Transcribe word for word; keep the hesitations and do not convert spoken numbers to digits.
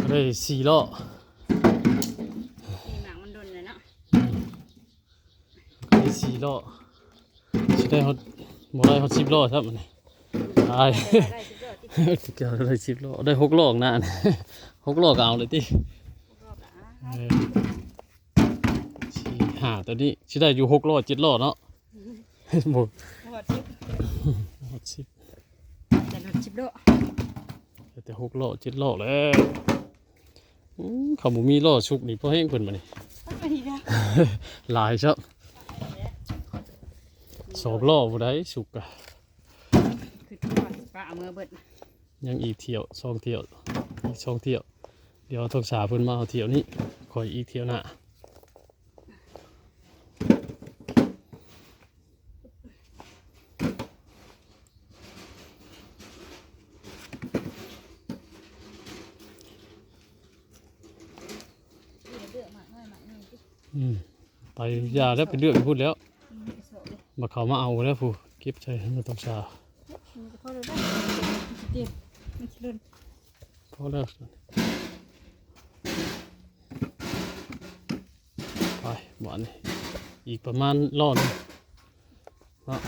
ได้สี่ล้อ มีหมากมันดนเลยเนาะ ได้สี่ล้อ สิได้ฮอด บ่ได้ฮอดสิบล้อครับมันนี่ ตาย ได้สิบล้อติด เกือบได้สิบล้อ ได้หกล้อข้างหน้านี่ หกล้อก็เอาเลยติ รอบละ เออ สี่ ห้า ตัวนี้ สิได้อยู่หกล้อ เจ็ดล้อเนาะ บ่ รอบสิบ ฮอดสิบ แต่รอบสิบล้อ แต่หกล้อ เจ็ดล้อแล้ว อู้ เขาบ่มีล้อสุกนี่ พอแฮงเพิ่นบัดนี้ ก็ดีนะ หลายซับ สองล้อบ่ได้สุกอะ คือที่ว่าสิปะเอามือเบิด ยังอีกเที่ยว สองเที่ยว อีกสองเที่ยว เดี๋ยวต้องสาเพิ่นมาเอาเที่ยวนี้ ค่อยอีกเที่ยวหน้า เลือกหมากน้อยหมากนี่ติ อืม ไปอย่าแล้ว ไปเลือกอยู่พุ้นแล้ว อืมไปโสะเลย มาเขามาเอาแล้วผู้ เก็บใส่ให้มันต้องสา มันก็พอแล้วได้ มันสิเต็ม มันสิล้น พอแล้ว ไป บัดนี้ อีกประมาณล้อหนึ่งเนาะ